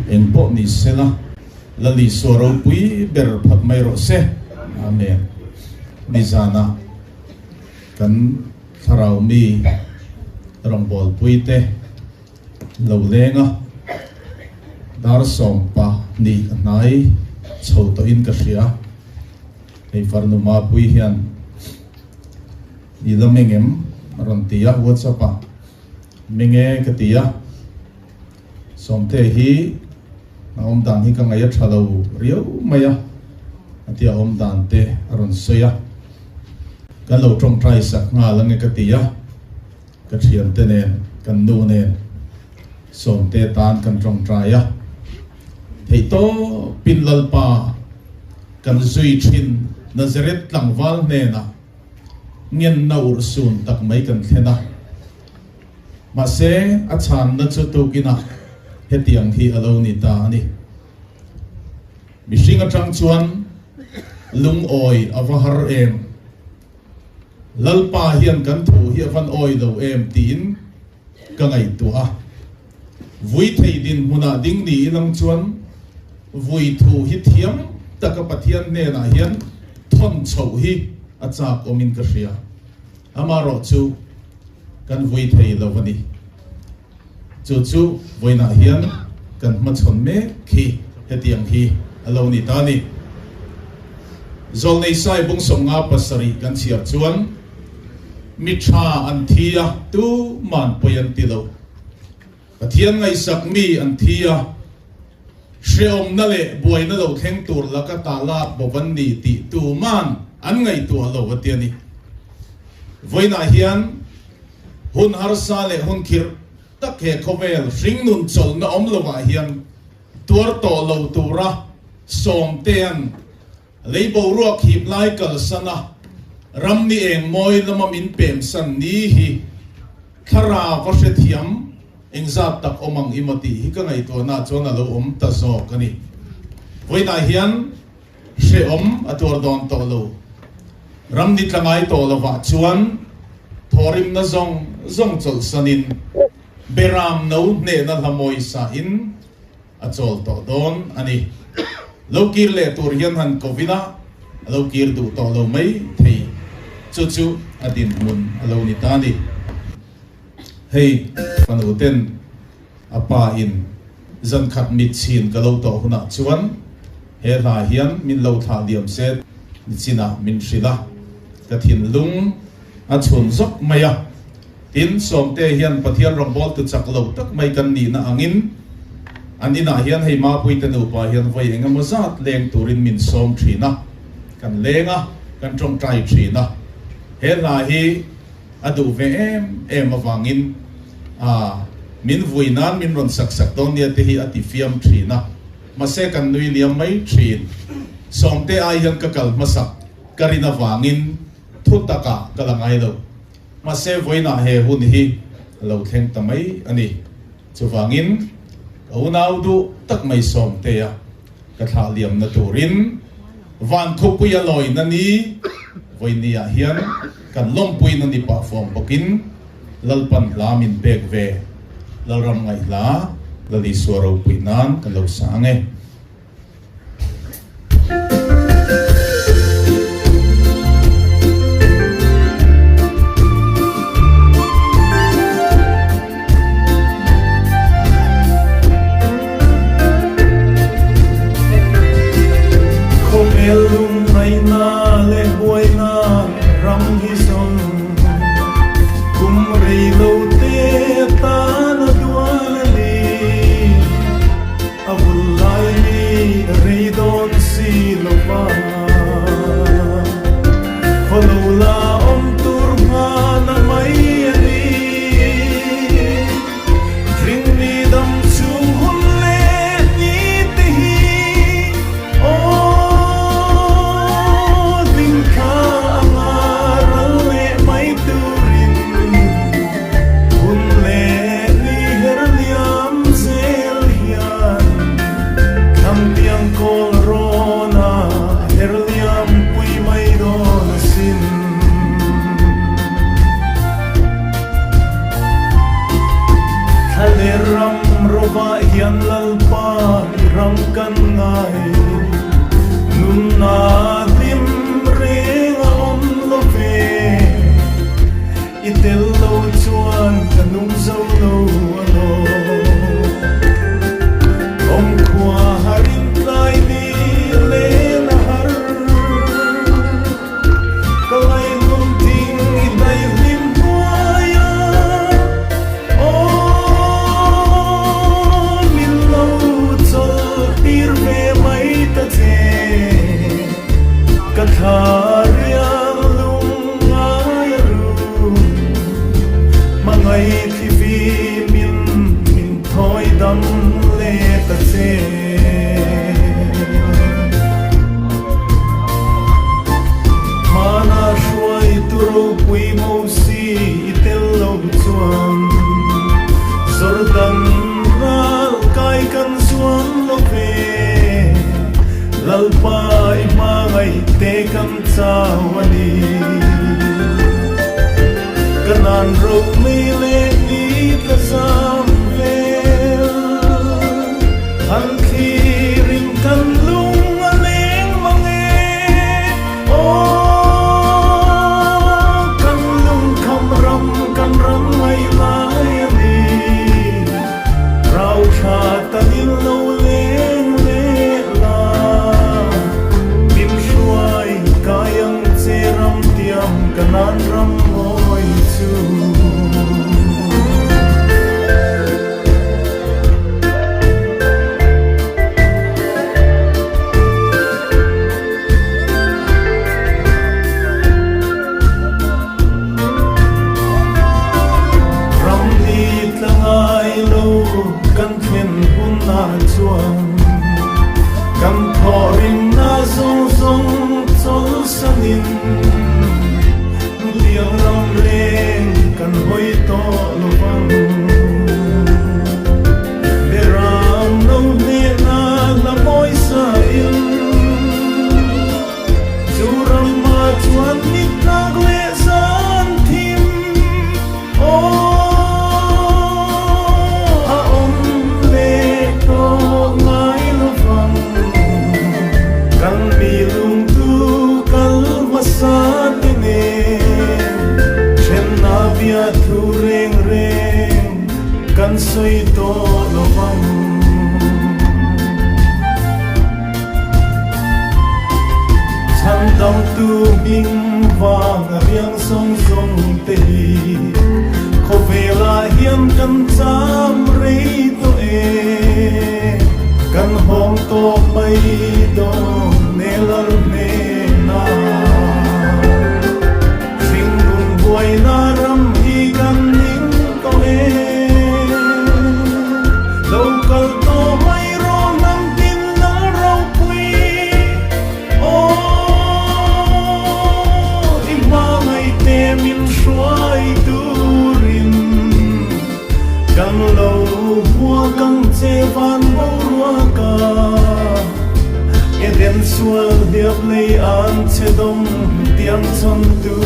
Eng pawh ni sela, Lal Isua ropui ber phawt mai rawh se. Amen. Nizana kan thlarau mi rawngbawlpui te lo leng a, dar 12 a hnai chho tawhin ka hria. Hei farnu Mapui hian i la meng em? a rawn ti a WhatsApp ah. Meng e ka ti a. Sawmte hi a awm dan hi ka ngaih a tha lo riau mai a, a tia awm dan te a rawn sawi a. Kan lo tawngtai sak nghal ange ka ti a, ka thiante nen, kan nu nen Sawmte tan kan tawngtai a. Theihtawpin Lalpa kan zui thin Nazareth tlangval hnenah ngenna urhsun tak mai kan thlen a. Mahse, a chhanna chu tukinah hetiang hi a lo ni ta a ni. Mihring atang chuan lungawi a va har em? Lalpa hian kan thu hi a van awi lo em tiin ka ngaihtuah a. Vui thei dinhmunah ding ni ilang chuan vui thu hi thiam taka Pathian hnenah hian thawn chhoh hi a chak awmin ka hria. Amaherawh chu kan vui thei lo a ni. Chu chu vawiinah hian kan hmachhawn mek khi hetiang hi a lo ni ta a ni. Zawlnei Sai bung 57 kan chhiar chuan mi tha an thi a, tuman pawi an ti lo. Pathian ngaihsak mi an thi a, hrehawmna leh buaina lo thleng tur laka ta lak bo an ni tih tuman an ngaihtuah lo a ti a ni. Vawiinah hian hun harsa leh hun khirh tak he khawvel hringnun chawlhna awm lovah hian tuar tawh lo tura Sawmtea'n lei boruak hip lai kalsan a, ram ni eng mawi lama min pemsan ni hi thlarau va hrethiam engzat tak awm ang emaw tih hi ka ngaihtuahna chuan a lo awm ta zawk a ni. Vawiinah hian hrehawm a tuar dawn tawh lo. Ram ni tla ngai tawh lovah chuan thawhrimna zawng zawng chawlhsanin Beram no hnehna hla mawi sain a chawl tawh dawn a ni. Lo kir leh tur hian han ko vin a, a lo kir duh tawh lo mai thei. Chu chu a dinhmun a lo ni ta a ni. Hei fanu ten a pa in zan khat mit chhin ka lo tawh hunah chuan he hla hian min lo thlah diam se nichinah min hrilh a, ka thinlung a chhun zawk mai a. Tin, Sawmte hian Pathian rawngbawltu chak lo tak mai kan nihna angin an inah hian hei Mapuite nupa hian vawi eng emaw zat leng turin min sawm thin a, kan leng a, kan tawngtai thin a. He hla hi a duh ve em em avangin a min vui nan min rawn sak sak dawn nia te hi a ti fiam thin a, mahse kan nui liam mai thin. Sawmte ai hian ka kal hmasak ka rin avangin thu takah ka la ngai lo. Mahse vawiinah he hun hi a lo thleng ta mai a ni. Chuvangin ka unau duh tak mai Sawmtea ka thlah liamna turin van khawpui a lawina ni vawiinniah hian kan lawmpuina ni pah fuam bawkin Lalpan hla min pek ve Lalram ngaih hla Lal Isua ropui nan ka lo sa ang e. Khawvel lungngaihna leh buaina ram hi zawng kum rei lo te tan a dual a ni. A vul lai hi rei dawn si lo va, khaw lo la awm tur hmana mai a ni. Ring mi dam chung hun leh ni te hi aw ding thla anga ral leh mai turin hun leh ni her liam zel hian thlampiang kawl rawn a her liam pui mai dawn asin. Mosi i tel lo chuan Jordan ral kai kan zuam lo ve. Lalpa i hmangaih te kan chau a ni. Kanan ro mei leh ni tla zam vel. Han thlir in kan lung a leng mang e. Aw, kan lungkham ram, kan ram ngaih lai a ni. Rauthla tanin lo leng leh la. Min hruai kai ang che ram tiam Kanan ram mawi chu. Ram ni tla ngai lo kan thlen hunah chuan kan thawhrimna zawng zawng chawlhsanin tiang ram reng kan hawi tawh lo vang. Beram lo hnehna la mawi sa in chu ram ah chuan mitnak leh zan thim aw a awm leh tawh ngai lo vang. Kan mi lungtu kal hmasa te nen thenna bia thu reng reng kan sawi tawh lo vang. Chhandamtu hming vang a riang zawng zawng te hi khawvelah hian kan cham rei tawh e. Kan hawng tawh mai dawn e lar hnenah. Hringnun buaina ram hi kan ning tawh e. Lo kal tawh mai rawh hnam tin lal ropui. Aw, i hmangaihte min hruai turin kan lo hmuak ang che van boruaka. Eden sual hliap lei an che dawng tiang chhawn tu.